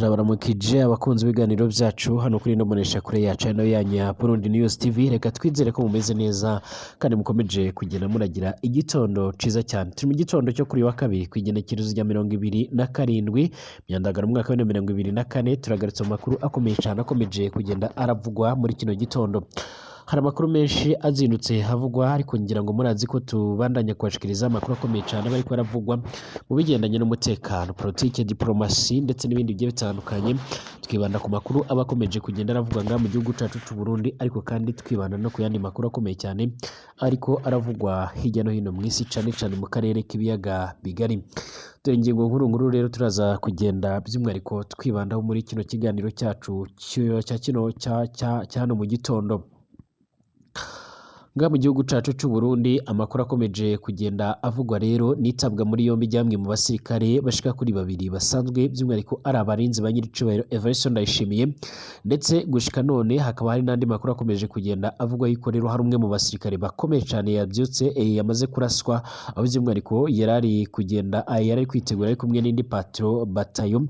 Turabaramukije abakunzi b'ibiganiro byacu hano kuri ino mboneshakure yacu hano yanyu ya Burundi News TV. Reka twizere ko mumeze neza kandi mukomeje kugenda muragira igitondo ciza cyane. Turi mu gitondo cyo kuri wa kabiri ku igenekerezo rya 27 Myandagaro umwaka wa 2024. Turagarutse mu makuru akomeye cyane akomeje kugenda aravugwa muri kino gitondo. Hari amakuru menshi azindutse havugwa, ariko ngira ngo murazi ko tubandanya kubashikiriza amakuru akomeye cyane aba ariko aravugwa mu bigendanye n'umutekano, politike, diplomasi ndetse n'ibindi bigiye bitandukanye. Twibanda ku makuru aba akomeje kugenda aravugwa ngaha mu gihugu cacu c'u Burundi, ariko kandi twibanda no ku yandi makuru akomeye cyane ariko aravugwa hirya no hino mu isi, cane cane mu karere k'ibiyaga bigari. Dore ingingo nkuru nkuru rero turaza kugenda by'umwihariko twibandaho muri kino kiganiro cyacu cya kino cya hano mu gitondo. Ngaha mu gihugu cacu c'u Burundi, amakuru akomeje kugenda avugwa rero nitabwa muri yombi ryamwe mu basirikare bashika kuri babiri basanzwe by'umwihariko ari abarinzi ba nyiricubahiro Evariste Ndayishimiye, ndetse gushika none hakaba hari n'andi makuru akomeje kugenda avugwa yuko rero hari umwe mu basirikare bakomeye cane yavyutse yamaze kuraswa, aho by'umwihariko yarari kugenda yarari kwitegura ari kumwe n'indi patro batayo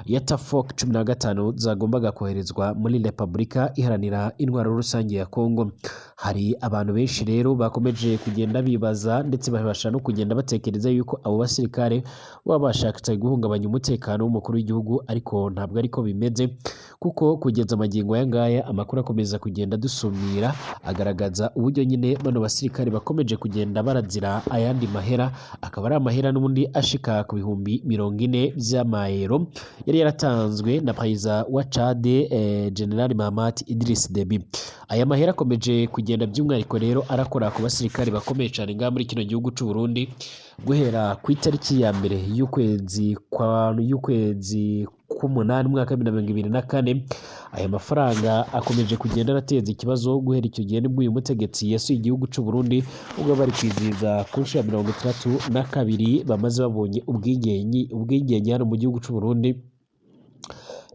ya Tafok 15 zagombaga koherezwa muri Repubulika Iharanira Intwaro Rusange ya Kongo. Hari abantu benshi rero bakomeje kugenda bibaza ndetse babasha no kugenda batekereza yuko abo basirikare baba bashatse guhungabanya umutekano w'umukuru w'igihugu, ariko ntabwo ariko bimeze, kuko kugeza amagingo aya ngaya amakuru akomeza kugenda dusumira agaragaza uburyo nyine bano basirikare bakomeje kugenda barazira ayandi mahera, akaba ari amahera n'ubundi ashika ku 40,000 vy'amayero yari yaratanzwe na perezida wa Chad General Mahamat Idriss Deby. Aya mahera akomeje kugenda by'umwihariko rero arakora ku basirikare bakomeye cyane ngaha muri kino gihugu c'u Burundi guhera ku itariki ya mbere y'ukwezi kwa y'ukwezi k'umunani umwaka wa 2024. Aya mafaranga akomeje kugenda arateza ikibazo. Guhera icyo gihe nibwo uyu mutegetsi yasuye igihugu c'u Burundi ubwo bari kwizihiza ku nshuro ya 62 bamaze babonye ubwigenge hano mu gihugu c'u Burundi.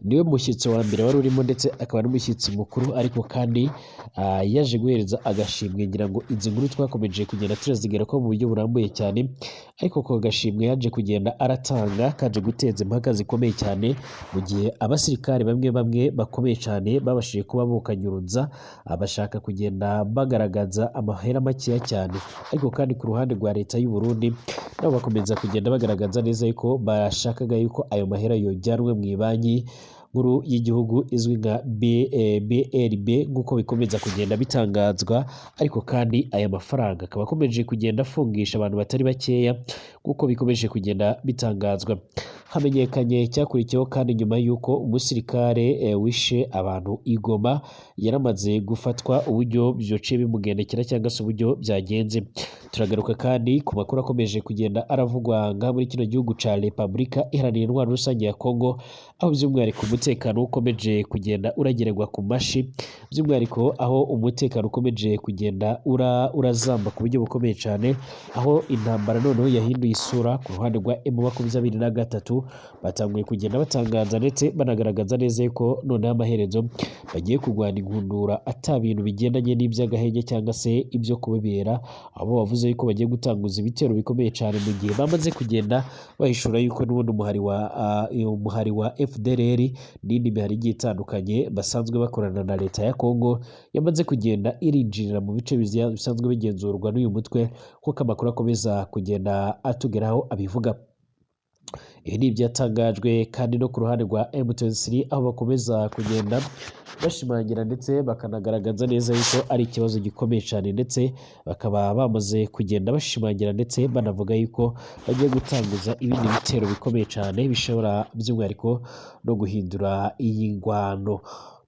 Niwe mushyitsi wa mbere wari urimo ndetse akaba n'umushyitsi mukuru, ariko kandi yaje guhereza agashimwe. Ngira ngo izi nkuru twakomeje kugenda turazigera ko mu buryo burambuye cyane, ariko ako gashimwe yaje kugenda aratanga kaje guteza impaka zikomeye cyane, mu gihe abasirikare bamwe bamwe bakomeye cyane babashije kuba bokanyuruza bashaka kugenda bagaragaza amahera makeya cyane. Ariko kandi ku ruhande rwa leta y'u Burundi nabo bakomeza kugenda bagaragaza neza yuko bashakaga yuko ayo mahera yojyanwe mu ibanki nkuru y'igihugu izwi nka BRB nk'uko bikomeza kugenda bitangazwa. Ariko kandi aya mafaranga akaba akomeje kugenda afungisha abantu batari bakeya nk'uko bikomeje kugenda bitangazwa. Hamenyekanye icyakurikiyeho kandi nyuma y'uko umusirikare wishe abantu i Goma yaramaze gufatwa, uburyo byociye bimugendekera cyangwa se uburyo byagenze. Turagaruka kandi ku makuru akomeje kugenda aravugwa ngaha muri kino gihugu ca Repubulika Iharanira Intwaro Rusange ya Kongo, aho by'umwihariko umutekano ukomeje kugenda uragererwa ku mashi, by'umwihariko aho umutekano ukomeje kugenda urazamba ku buryo bukomeye cyane, aho intambara noneho yahinduye isura ku ruhande rwa M23. Batanguye kugenda batangaza ndetse banagaragaza neza yuko noneho amaherezo bagiye kurwana inkundura ata bintu bigendanye n'iby'agahenge cyangwa se ibyo kubibera, abo bavuze yuko bagiye gutanguza ibitero bikomeye cyane, mu gihe bamaze kugenda bahishura yuko n'ubundi umuhari wa FDLR n'indi mihari igiye itandukanye basanzwe bakorana na leta ya Kongo yamaze kugenda irinjirira mu bice bisanzwe bigenzurwa n'uyu mutwe, kuko amakuru akomeza kugenda atugeraho abivuga. Ibi ni ibyatangajwe kandi no ku ruhande rwa M23, aho bakomeza kugenda bashimangira ndetse bakanagaragaza neza yuko ari ikibazo gikomeye cyane, ndetse bakaba bamaze kugenda bashimangira ndetse banavuga yuko bagiye gutanguza ibindi bitero bikomeye cyane bishobora by'umwihariko no guhindura iyi ngwano.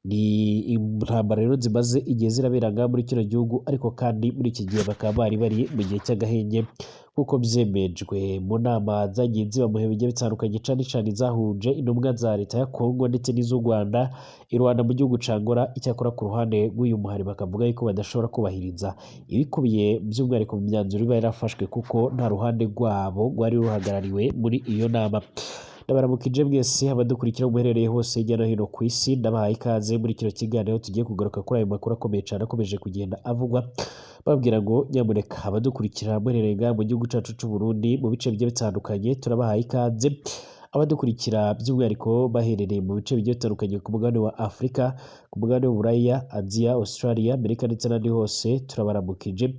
Ni intambara rero zimaze igihe zirabera ngaha muri kino gihugu, ariko kandi muri iki gihe bakaba bari bari mu gihe cy'agahenge nk'uko byemejwe mu nama zagiye ziba mu bihe bigiye bitandukanye, cane cane zahuje intumwa za leta ya Kongo ndetse n'iz'u Rwanda i Rwanda mu gihugu ca Angola. Icyakora ku ruhande rw'uyu muhari bakavuga yuko badashobora kubahiriza ibikubiye by'umwihariko mu myanzuro iba yarafashwe, kuko nta ruhande rwabo rwari ruhagarariwe muri iyo nama. Ndabaramukije mwese abadukurikira muherereye hose hirya no hino ku isi, ndabahaye ikaze muri kino kiganiro tugiye kugaruka kuri ayo makuru akomeye cyane akomeje kugenda avugwa. Babwira ngo nyamuneka abadukurikira muherereye ngaha mu gihugu cyacu c'u Burundi mu bice bigiye bitandukanye, turabahaye ikaze. Abadukurikira by'umwihariko baherereye mu bice bigiye bitandukanye ku mugabane wa Afurika, ku mugabane w'Uburaya, Aziya, Australia, Amerika ndetse n'ahandi hose, turabaramukije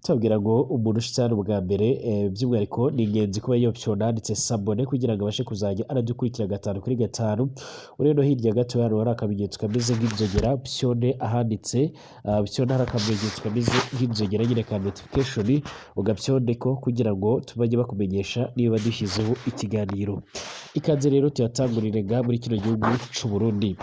tubabwira ngo umuntu ushitse hano bwa mbere, by'umwihariko ni ingenzi kuba yopyona handitse s'abonner kugira ngo abashe kuzajya aradukurikira gatanu kuri gatanu. Urebe no hirya gato hano hari akamenyetso kameze nk'inzogera, pyone ahanditse pyone hari akamenyetso kameze nk'inzogera nyine ka notification, ugapyondeko kugira ngo tubajye bakumenyesha niba dushyizeho ikiganiro. Ikaze rero tuyatangurire nga muri kino gihugu c'u Burundi.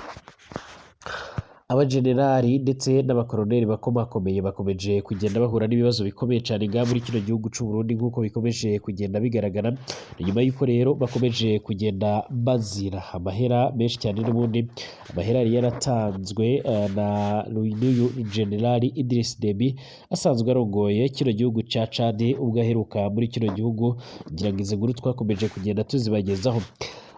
Abajenerali ndetse n'abakoroneri bakomakomeye bakomeje kugenda bahura n'ibibazo bikomeye cyane ngaha muri kino gihugu c'u Burundi, nk'uko bikomeje kugenda bigaragara. Ni nyuma y'uko rero bakomeje kugenda bazira amahera menshi cyane, n'ubundi amahera yari yaratanzwe na n'uyu generali Idris Deby asanzwe arongoye kino gihugu ca Chad ubwo aheruka muri kino gihugu. Ngira ngo izi nkuru twakomeje kugenda tuzibagezaho.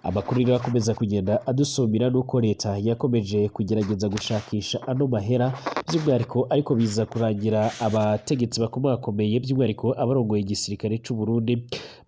Amakuru rero akomeza kugenda adusumira nuko leta yakomeje kugerageza gushakisha ano mahera by'umwihariko, ariko biza kurangira abategetsi bakomakomeye, by'umwihariko abarongoye igisirikare c'u Burundi,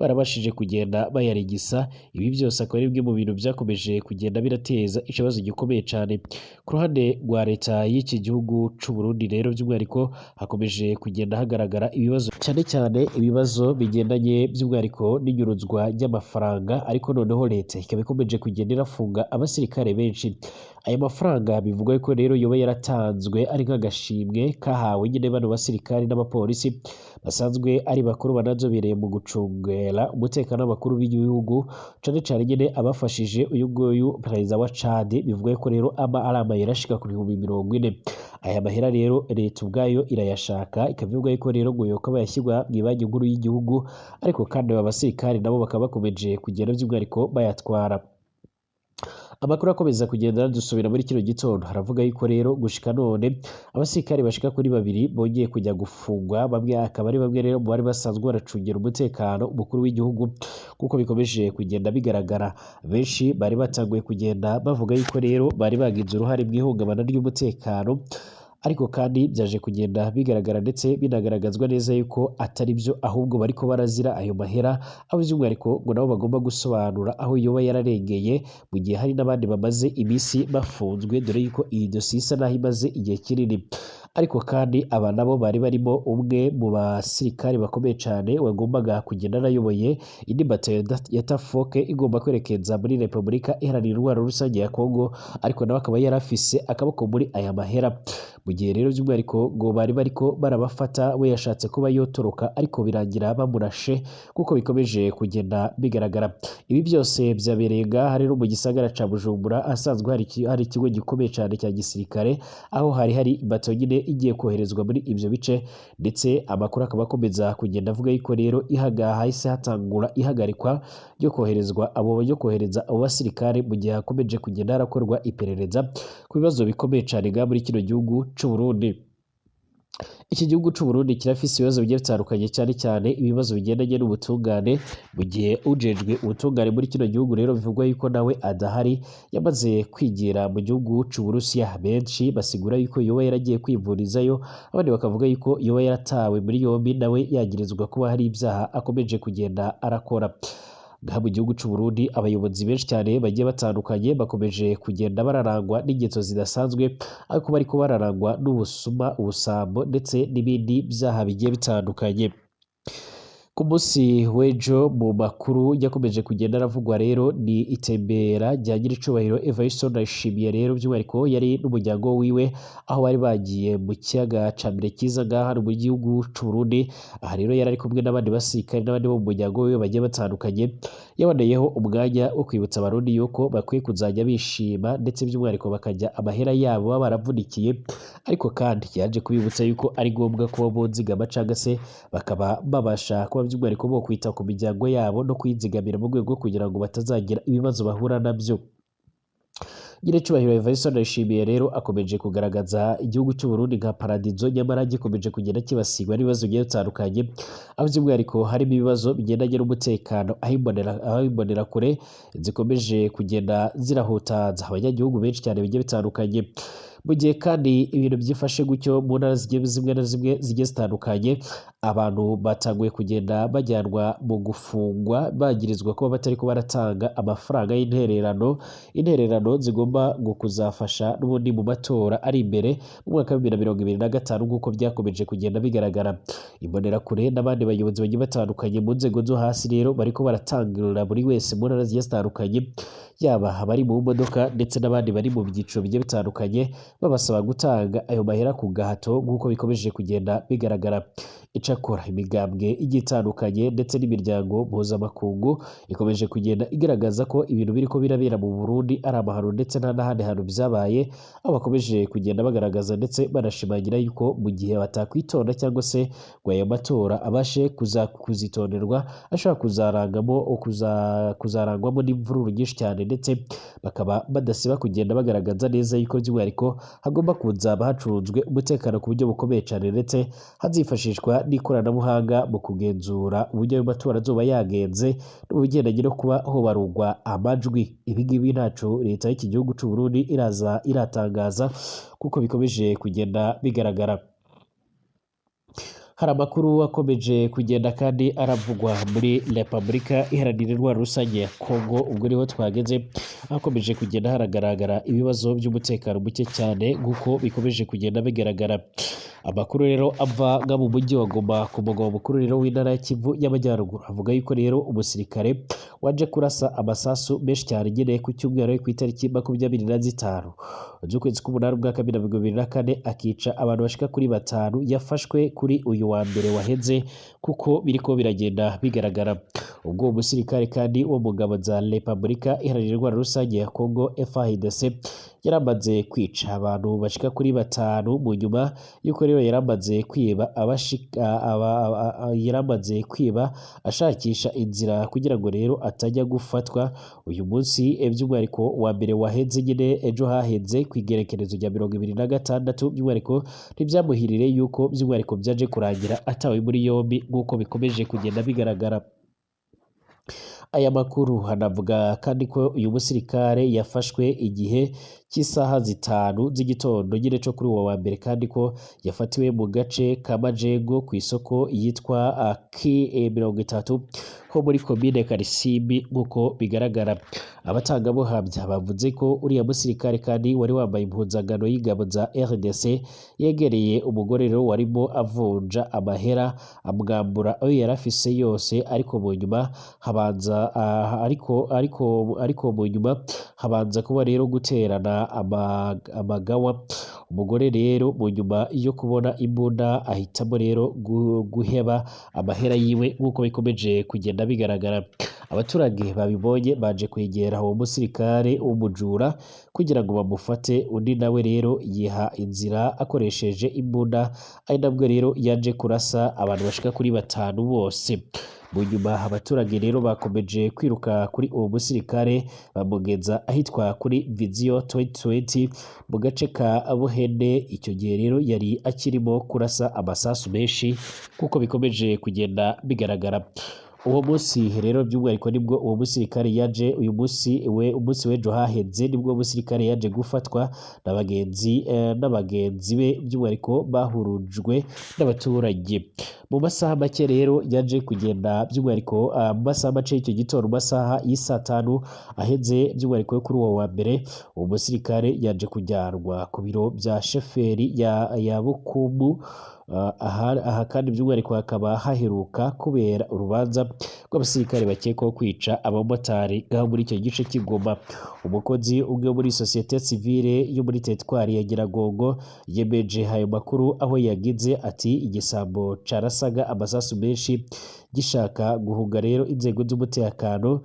barabashije kugenda bayarigisa. Ibi byose akaba ari bimwe mu bintu byakomeje kugenda birateza ikibazo gikomeye cyane ku ruhande rwa leta y'iki gihugu c'u Burundi. Rero by'umwihariko hakomeje kugenda hagaragara ibibazo, cyane cyane ibibazo bigendanye by'umwihariko n'inyuruzwa ry'amafaranga, ariko noneho leta ikaba ikomeje kugenda irafunga abasirikare benshi. Aya mafaranga bivugwa ko rero yoba yaratanzwe ari nk'agashimwe kahawe nyine bano basirikare n'abapolisi basanzwe ari bakuru banazobereye mu gucungera umutekano w'abakuru b'igihugu, cane cane nyine abafashije uyu nguyu perezida wa Chad. Bivugwa ko rero aba ari amayero ashika ku 40,000. Aya mahera rero leta ubwayo irayashaka, ikavuga yuko rero ngo yoka yashyirwa mu banki nkuru y'igihugu, ariko kandi aba basirikare nabo bakaba bakomeje kugenda by'umwihariko bayatwara. Amakuru akomeza kugenda dusubira muri kino gitondo haravuga yuko rero gushika none abasirikare bashika kuri babiri bongeye kujya gufungwa, bamwe akaba ari bamwe rero mu bari basanzwe baracungira umutekano umukuru w'igihugu, kuko bikomeje kugenda bigaragara. Benshi bari batanguye kugenda bavuga yuko rero bari bagize uruhare mu ihungabana ry'umutekano, ariko kandi byaje kugenda bigaragara ndetse binagaragazwa neza yuko atari byo, ahubwo bariko barazira ayo mahera, aho by'umwihariko ngo nabo bagomba gusobanura aho yoba yararengeye, mu gihe hari n'abandi bamaze iminsi bafunzwe, dore yuko iyi dosiye isa naho imaze igihe kinini. Ariko kandi aba nabo bari barimo umwe mu basirikare bakomeye cyane wagombaga kugenda anayoboye indi batayo ya Tafoke igomba kwerekeza muri Repubulika Iharanira Intwaro Rusange ya Kongo, ariko nawe akaba yarafise akaboko muri aya mahera. Mu gihe rero by'umwihariko ngo bari bariko barabafata, we yashatse kuba yotoroka ariko birangira bamurashe, kuko bikomeje kugenda bigaragara. Ibi byose byabereye ngaha rero mu gisagara ca Bujumbura, ahasanzwe hari ikigo gikomeye cyane cya gisirikare, aho hari hari bato nyine igiye koherezwa muri ibyo bice, ndetse amakuru akaba akomeza kugenda avuga yuko rero hahise hatangura ihagarikwa ryo koherezwa abo ryo kohereza abo basirikare, mu gihe hakomeje kugenda harakorwa iperereza ku bibazo bikomeye cyane ngaha muri kino gihugu c'u Burundi. Iki gihugu c'u Burundi kirafise ibibazo bigiye bitandukanye, cyane cyane ibibazo bigendanye n'ubutungane, mu gihe ujejwe ubutungane muri kino gihugu rero bivugwa yuko nawe adahari, yamaze kwigira mu gihugu c'u Burusiya. Benshi basigura yuko yoba yaragiye kwivurizayo, abandi bakavuga yuko yoba yaratawe muri yombi nawe yagirizwa kuba hari ibyaha akomeje kugenda arakora. Ngaha mu gihugu c'u Burundi abayobozi benshi cyane bagiye batandukanye bakomeje kugenda bararangwa n'ingeso zidasanzwe, ariko bariko bararangwa n'ubusuma, ubusambo ndetse n'ibindi byaha bigiye bitandukanye. Ku munsi w'ejo mu makuru yakomeje kugenda aravugwa rero ni itembera rya nyiricubahiro Evariste Ndayishimiye, rero by'umwihariko yari n'umuryango wiwe, aho bari bagiye mu kiyaga ca Mirekiza ngaha mu gihugu c'u Burundi. Aha rero yari ari kumwe n'abandi basirikare n'abandi bo mu muryango wiwe bagiye batandukanye. Yaboneyeho umwanya wo kwibutsa abarundi yuko bakwiye kuzajya bishima ndetse by'umwihariko bakajya amahera yabo baba baravunikiye, ariko kandi yaje kubibutsa yuko ari ngombwa kuba bozigama cyangwa se bakaba babasha kuba by'umwihariko bo kwita ku miryango yabo no kuyizigamira mu rwego kugira ngo batazagira ibibazo bahura nabyo. Nyiricubahiro Evariste Ndayishimiye rero akomeje kugaragaza igihugu cy'u Burundi nka paradizo, nyamara gikomeje kugenda kibasirwa n'ibibazo bigiye bitandukanye, aho by'umwihariko harimo ibibazo bigendanye n'umutekano, aho imbonerakure zikomeje kugenda zirahutaza abanyagihugu benshi cyane bigiye bitandukanye. Mu gihe kandi ibintu byifashe gutyo mu ntara zigiye zimwe na zimwe zigiye zitandukanye, Abantu batanguye kugenda bajyanwa mu gufungwa bagirizwa kuba batariko baratanga amafaranga y'intererano, intererano zigomba ngo kuzafasha n'ubundi mu matora ari imbere mu mwaka wa 2025, nk'uko byakomeje kugenda bigaragara. Imbonerakure n'abandi bayobozi bagiye batandukanye mu nzego zo hasi rero bariko baratangirira buri wese mu ntara zigiye zitandukanye, yaba abari mu modoka ndetse n'abandi bari mu byiciro bigiye bitandukanye, babasaba gutanga ayo mahera ku gahato, nk'uko bikomeje kugenda bigaragara. Icakora imigambwe igiye itandukanye ndetse n'imiryango mpuzamakungu ikomeje kugenda igaragaza ko ibintu biriko birabera mu Burundi ari amahano, ndetse nta n'ahandi hantu vyabaye, aho bakomeje kugenda bagaragaza ndetse banashimangira yuko mu gihe batakwitonda cyangwa se ngo ayo matora abashe kuzitonderwa, ashobora kuzarangwamo n'imvururu nyinshi cyane, ndetse bakaba badasiba kugenda bagaragaza neza yuko by'umwihariko hagomba kuzaba hacunzwe umutekano ku buryo bukomeye cyane, ndetse hazifashishwa n'ikoranabuhanga mu kugenzura uburyo ayo matora azoba yagenze no mu bigendanye no kuba hobarurwa amajwi. Ibi ngibi ntaco leta y'iki gihugu c'u Burundi iraza iratangaza, kuko bikomeje kugenda bigaragara. Hari amakuru akomeje kugenda kandi aravugwa muri Repubulika Iharanira Intwaro Rusange ya Kongo. Ubwo niho twageze, hakomeje kugenda haragaragara ibibazo by'umutekano muke cyane, nk'uko bikomeje kugenda bigaragara. Amakuru rero ava nka mu mujyi wa Goma, ku mugabo mukuru rero w'intara ya Kivu y'Amajyaruguru, avuga yuko rero umusirikare waje kurasa amasasu menshi cyane nyine ku cyumweru ku itariki 25 z'ukwezi k'umunani umwaka wa 2024, akica abantu bashika kuri batanu, yafashwe kuri uyu wa mbere waheze, kuko biriko biragenda bigaragara. Ubwo uwo musirikare kandi wo mu ngabo za Repubulika Iharanira Intwaro Rusange ya Kongo FARDC yaramaze kwica abantu bashika kuri batanu, mu nyuma yuko rero yaramaze kwiba abashika yaramaze kwiba ashakisha inzira kugira ngo rero atajya gufatwa. Uyu munsi by'umwihariko wa mbere waheze nyine, ejo haheze ku igerekerezo rya 26, by'umwihariko ntibyamuhirire yuko by'umwihariko byaje kurangira atawe muri yombi, nk'uko bikomeje kugenda bigaragara. Aya makuru hanavuga kandi ko uyu musirikare yafashwe igihe cy'isaha 5 z'igitondo nyine cyo kuri uwo wa mbere, kandi ko yafatiwe mu gace ka Majengo ku isoko yitwa K30 ho muri komine Karisimbi, nk'uko bigaragara. Abatangabuhamya bavuze ko uriya musirikare kandi wari wambaye impuzankano y'ingabo za RDC yegereye umugore rero warimo avunja amahera, amwambura ayo yari afise yose, ariko mu nyuma habanza ariko mu nyuma habanza kuba rero guterana amagawa. Umugore rero mu nyuma yo kubona imbunda ahitamo rero guheba amahera yiwe, nk'uko bikomeje kugenda bigaragara. Abaturage babibonye baje kwegera uwo musirikare w'umujura kugira ngo bamufate, undi nawe rero yiha inzira akoresheje imbunda, ari nabwo rero yaje kurasa abantu bashika kuri batanu bose. Mu nyuma abaturage rero bakomeje kwiruka kuri uwo musirikare, bamugeza ahitwa kuri Viziyo 2020 mu gace ka Buhene. Icyo gihe rero yari akirimo kurasa amasasu menshi, kuko bikomeje kugenda bigaragara. Uwo munsi rero by'umwihariko nibwo uwo musirikare yaje, uyu munsi we umunsi w'ejo haheze nibwo uwo musirikare yaje gufatwa n'abagenzi be, by'umwihariko bahurujwe n'abaturage. Mu masaha make rero yaje kugenda by'umwihariko mu masaha make y'icyo gitondo, mu masaha y'isaa 5 aheze by'umwihariko kuri uwo wa mbere, uwo musirikare yaje kujyanwa ku biro bya sheferi ya Bukumu. Aha kandi by'umwihariko hakaba haheruka kubera urubanza rw'abasirikare bakekwaho kwica abamotari ngaho muri icyo gice cy'Igoma. Umukozi umwe muri sosiyete sivile yo muri teritwari ya Nyiragongo yemeje ayo makuru, aho yagize ati igisambo carasaga amasasu menshi gishaka guhunga, rero inzego z'umutekano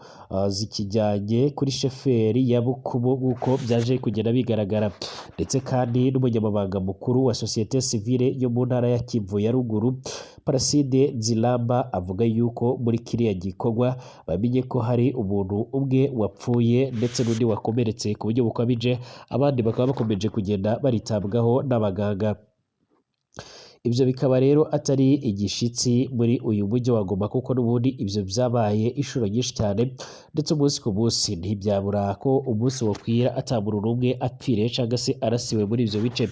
zikijyanye kuri sheferi ya Bukumu, nk'uko byaje kugenda bigaragara. Ndetse kandi n'umunyamabanga mukuru wa sosiyete sivile yo mu ntara ya Kivu ya ruguru, Paraside Nzilamba, avuga yuko muri kiriya gikorwa bamenye ko hari umuntu umwe wapfuye ndetse n'undi wakomeretse ku buryo bukabije, abandi bakaba bakomeje kugenda baritabwaho n'abaganga. Ibyo bikaba rero atari igishitsi muri uyu mujyi wa Goma, kuko n'ubundi ibyo byabaye inshuro nyinshi cyane, ndetse umunsi ku munsi ntibyabura ko umunsi wakwira atabura n'umwe apfiriye cyangwa se arasiwe muri ibyo bice.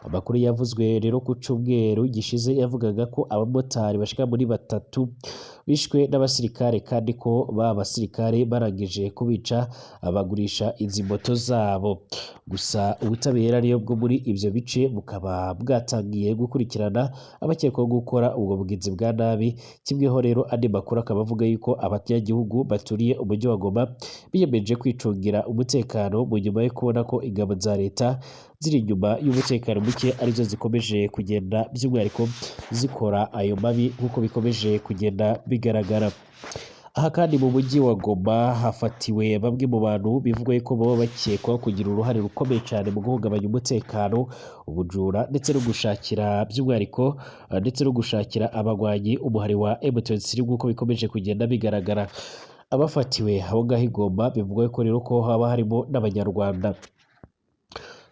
Amakuru yavuzwe rero ku cyumweru gishize yavugaga ko abamotari bashika muri batatu bishwe n'abasirikare, kandi ko ba basirikare barangije kubica bagurisha izi moto zabo. Gusa ubutabera rero bwo muri ivyo bice bukaba bwatangiye gukurikirana abakekwaho gukora ubwo bugizi bwa nabi. Kimweho rero andi makuru akaba avuga yuko abanyagihugu baturiye umujyi wa Goma biyemeje kwicungira umutekano mu nyuma yo kubona ko ingabo za leta ziri inyuma y'umutekano muke arizo zikomeje kugenda by'umwihariko zikora ayo mabi nk'uko bikomeje kugenda bigaragara. Aha kandi mu mujyi wa Goma hafatiwe bamwe mu bantu bivugwa yuko baba bakekwaho kugira uruhare rukomeye cyane mu guhungabanya umutekano, ubujura ndetse no gushakira by'umwihariko ndetse no gushakira abagwanyi umuhari wa M23 nk'uko bikomeje kugenda bigaragara. Abafatiwe aho ngaho i Goma bivugwa ko rero ko haba harimo n'Abanyarwanda.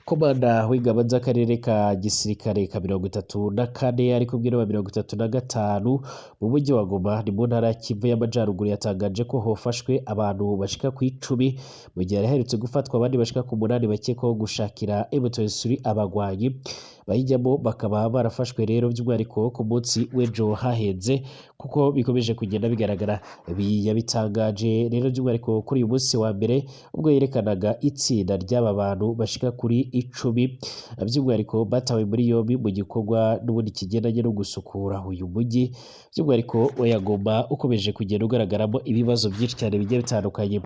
Komanda w'ingabo z'akarere ka gisirikare ka 34 ari kumwe n'aba 35 mu mujyi wa Goma ni mu ntara ya Kivu y'Amajyaruguru yatangaje ko hofashwe abantu bashika ku 10 mu gihe hari haherutse gufatwa abandi bashika ku 8 bakekwaho gushakira M23 abagwanyi bayijyamo, bakaba barafashwe rero by'umwihariko ku munsi w'ejo hahenze kuko bikomeje kugenda bigaragara. Ibi yabitangaje rero by'umwihariko kuri uyu munsi wa mbere ubwo yerekanaga itsinda ry'aba bantu bashika kuri 10 by'umwihariko batawe muri yombi mu gikorwa n'ubundi kigendanye no gusukura uyu mujyi by'umwihariko wa Goma ukomeje kugenda ugaragaramo ibibazo byinshi cyane bigiye bitandukanye.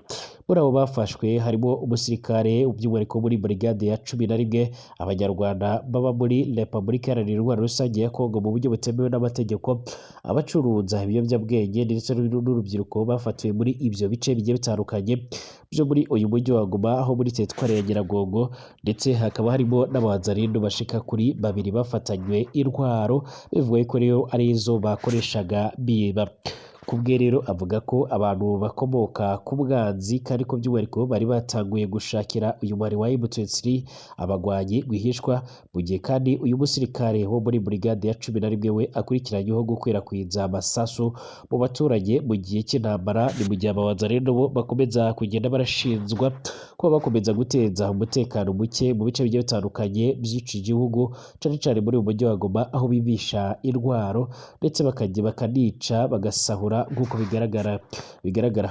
Muri abo bafashwe harimo umusirikare by'umwihariko muri brigade ya 11, Abanyarwanda baba muri Repubulika Iharanira Intwaro Rusange ya Kongo mu buryo butemewe n'amategeko, abacuruza ibiyobyabwenge ndetse n'urubyiruko bafatiwe muri ibyo bice bigiye bitandukanye byo muri uyu mujyi wa Goma, aho muri teritwari ya Nyiragongo, ndetse hakaba harimo n'abahanzarindo bashika kuri 2 bafatanywe intwaro bivuga ko rero ari izo bakoreshaga biba. Kubwe rero avuga ko abantu bakomoka ku bwanzi kandi ko by'umwihariko bari batanguye gushakira uyu mwari wa M23 abagwanyi rwihishwa, mu gihe kandi uyu musirikare wo muri brigade ya 11 we akurikiranyweho gukwirakwiza amasasu mu baturage mu gihe cy'intambara. Ni mu gihe ababanza rero bo bakomeza kugenda barashinzwa kuba bakomeza guteza umutekano muke mu bice bigiye bitandukanye by'iki gihugu, cyane cyane muri uyu mujyi wa Goma aho bibisha intwaro ndetse bakajya bakanica bagasahura nk'uko bigaragara.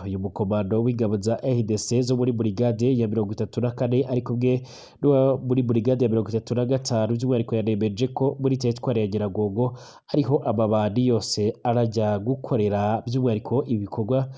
Uyu mukomando w'ingabo za RDC zo muri brigade ya 34 ari kumwe n'uwo muri brigade ya 35 by'umwihariko yanemeje ko muri teritwari ya Nyiragongo ariho amabandi yose arajya gukorera by'umwihariko ibikorwa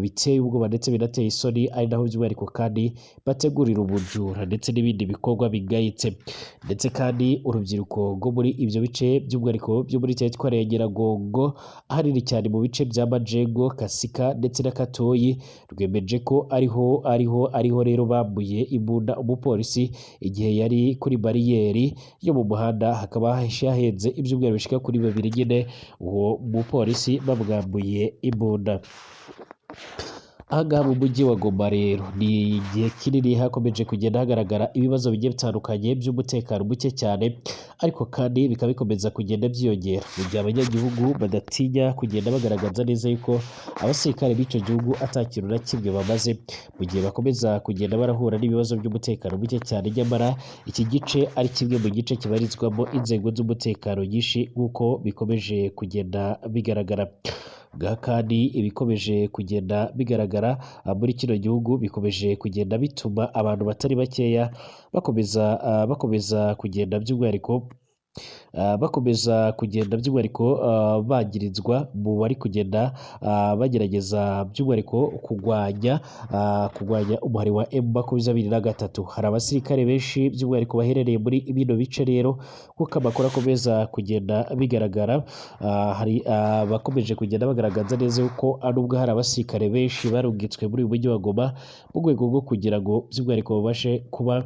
biteye ubwoba ndetse binateye isoni, ari naho by'umwihariko kandi bategurira ubujura ndetse n'ibindi bikorwa bigayitse. Ndetse kandi urubyiruko rwo muri ibyo bice by'umwihariko byo muri teritwari ya Nyiragongo, ahanini cyane mu bice bya Majengo, Kasika ndetse na Katoyi, rwemeje ko ariho rero bambuye imbunda umupolisi igihe yari kuri bariyeri yo mu muhanda, hakaba hahenze ibyumweru bishika kuri 2 nyine uwo mupolisi bamwambuye imbunda. Aha ngaha mu mujyi wa Goma rero ni igihe kinini hakomeje kugenda hagaragara ibibazo bigiye bitandukanye by'umutekano muke cyane, ariko kandi bikaba bikomeza kugenda byiyongera mu gihe abanyagihugu badatinya kugenda bagaragaza neza yuko abasirikare b'icyo gihugu ata kintu na kimwe bamaze, mu gihe bakomeza kugenda barahura n'ibibazo by'umutekano muke cyane. Nyamara iki gice ari kimwe mu gice kibarizwamo inzego z'umutekano nyinshi nk'uko bikomeje kugenda bigaragara. Ngaha kandi ibikomeje kugenda bigaragara muri kino gihugu bikomeje kugenda bituma abantu batari bakeya bakomeza kugenda by'umwihariko bakomeza kugenda by'umwihariko bangirizwa mu bari kugenda bagerageza by'umwihariko kurwanya umuhari wa M23. Hari abasirikare benshi by'umwihariko baherereye muri bino bice rero kuko amakuru akomeza kugenda bigaragara, hari abakomeje kugenda bagaragaza neza yuko nubwo hari abasirikare benshi barungitswe muri uyu mujyi wa Goma mu rwego rwo kugira ngo by'umwihariko babashe kuba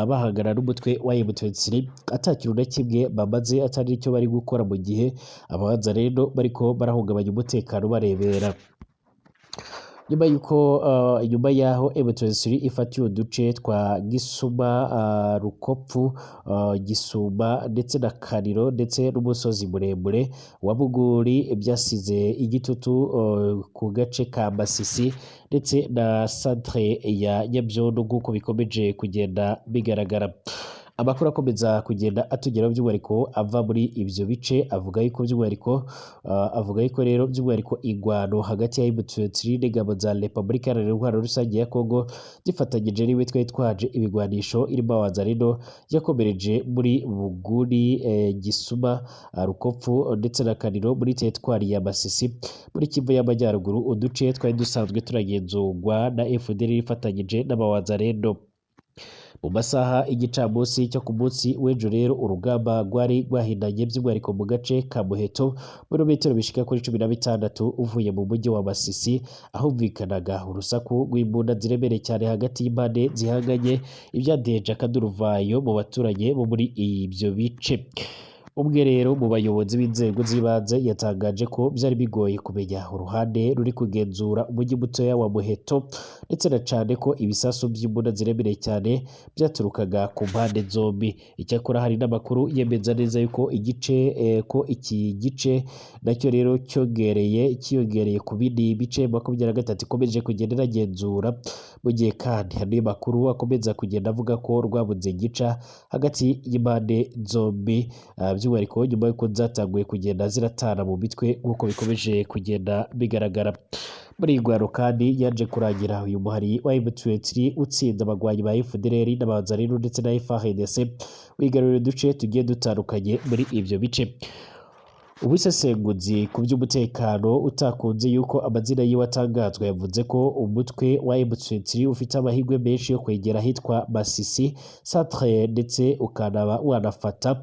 bahangana n'umutwe wa M23 ata kintu na kimwe bamaze atari icyo bari gukora, mu gihe ababanza rero bariko barahungabanya umutekano barebera. Nyuma yuko nyuma yaho M23 ifatiye uduce twa Gisuma, Rukopfu, Gisuma ndetse na Kariro ndetse n'umusozi muremure wa Buguri, byasize igitutu ku gace ka Masisi ndetse na centre ya Nyabyondo nk'uko bikomeje kugenda bigaragara. Amakuru akomeza kugenda atugeraho by'umwihariko ava muri ivyo bice avuga yuko by'umwihariko avuga yuko rero by'umwihariko ingwano hagati ya M23 n'ingabo za Repubulika Iharanira Intwaro Rusange ya Kongo zifatanyije n'imitwe yitwaje ibigwanisho irimo Wazalendo yakomereje muri Buguri, Gisuma, Rukopfu ndetse na Kaniro muri teritwari ya Masisi muri Kivu y'Amajyaruguru, uduce twari dusanzwe turagenzurwa na FDLR ifatanyije n'abawazalendo. Mu masaha y'igicamunsi cyo ku munsi w'ejo rero urugamba rwari rwahindanye by'umwihariko mu gace ka Muheto, birometero bishika kuri 16 uvuye mu mujyi wa Masisi, ahumvikanaga urusaku rw'imbunda ziremereye cyane hagati y'impande zihanganye, ibyadeje akaduruvayo mu baturage bo muri ibyo bice. Umwe rero mu bayobozi b'inzego z'ibanze yatangaje ko byari bigoye kumenya uruhande ruri kugenzura umujyi mutoya wa Muheto, ndetse na cane ko ibisasu by'imbunda ziremereye cyane byaturukaga ku mpande zombi. Icyakora hari n'amakuru yemeza neza yuko igice ko iki gice nacyo rero cyongereye cyiyongereye ku bindi bice 23 ikomeje kugenda iragenzura, mu gihe kandi hari makuru akomeza kugenda avuga ko rwabuze gica hagati y'impande zombi, by'umwihariko nyuma y'uko zatanguye kugenda ziratana mu mitwe nk'uko bikomeje kugenda bigaragara. Muri iyi ngwano kandi yaje kurangira uyu muhari wa M23 utsinze abagwanyi ba FDLR n'Abazalendo ndetse na FARDC, wigarurira uduce tugiye dutandukanye muri ibyo bice. Ubusesenguzi ku by'umutekano utakunze yuko amazina yiwe atangazwa yavuze ko umutwe wa M23 ufite amahirwe menshi yo kwegera ahitwa Masisi centre ndetse ukanaba wanafata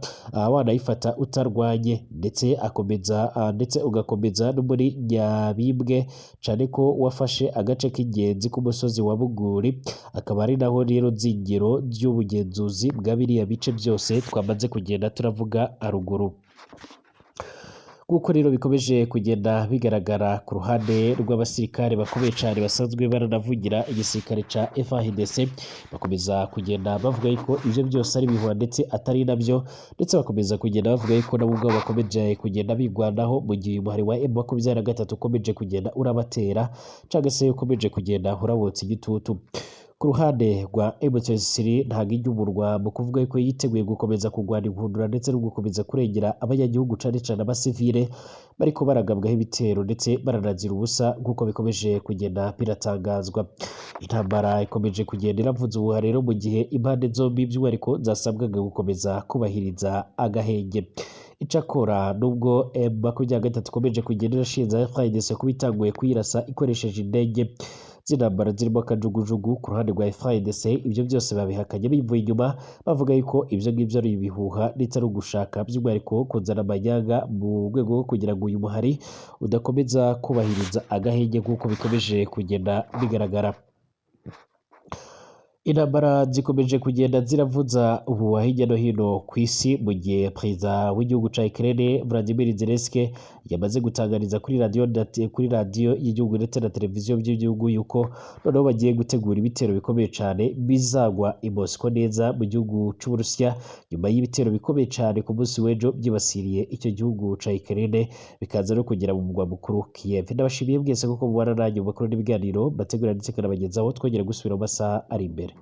wanayifata utarwanye, ndetse akomeza ndetse ugakomeza no muri Nyabimbwe, cane ko wafashe agace k'ingenzi k'umusozi wa Buguri, akaba ari naho rero nzingiro ry'ubugenzuzi bwa biriya bice byose twamaze kugenda turavuga haruguru. Nk'uko rero bikomeje kugenda bigaragara ku ruhande rw'abasirikare bakomeye cyane basanzwe baranavugira igisirikare ca FARDC, bakomeza kugenda bavuga yuko ivyo byose ari ibihuha ndetse atari nabyo, ndetse bakomeza kugenda bavuga yuko nabo ubwabo bakomeje kugenda bigwanaho mu gihe umuhari wa M23 ukomeje kugenda urabatera cyangwa se ukomeje kugenda urabotsa igitutu. Ku ruhande rwa M23 ntabwo ijya mu kuvuga yuko yiteguye gukomeza kurwana inkundura ndetse no gukomeza kurengera abanyagihugu cane cane abasivile bariko baragabwaho ibitero ndetse baranazira ubusa nk'uko bikomeje kugenda biratangazwa. Intambara ikomeje kugenda iravuza ubuha rero mu gihe impande zombi by'umwihariko zasabwaga gukomeza kubahiriza agahenge. Icakora nubwo M23 ikomeje kugenda irashinja FARDC kuba itanguye kuyirasa ikoresheje indege z'intambara zirimo kajugujugu, ku ruhande rwa FARDC ibyo byose babihakanye bivuye inyuma, bavuga yuko ibyo ngibyo ari ibihuha ndetse ari ugushaka by'umwihariko kuzana amanyanga mu rwego rwo kugira ngo uyu muhari udakomeza kubahiriza agahenge nk'uko bikomeje kugenda bigaragara. Intambara zikomeje kugenda ziravuza ubuhuha hirya no hino ku isi, mu gihe perezida w'igihugu ca Ukraine Vladimir Zelensky yamaze gutangariza kuri radiyo y'igihugu ndetse na televiziyo by'igihugu yuko noneho bagiye gutegura ibitero bikomeye cane bizagwa i Moscow neza mu gihugu c'Uburusiya, nyuma y'ibitero bikomeye cane ku munsi w'ejo byibasiriye icyo gihugu ca Ukraine bikaza no kugera mu mugwa mukuru Kiev. Ndabashimiye mwese kuko mubana nanjye mu makuru n'ibiganiro mbategura ndetse nkanabagezaho, twongera gusubira mu masaha ari imbere.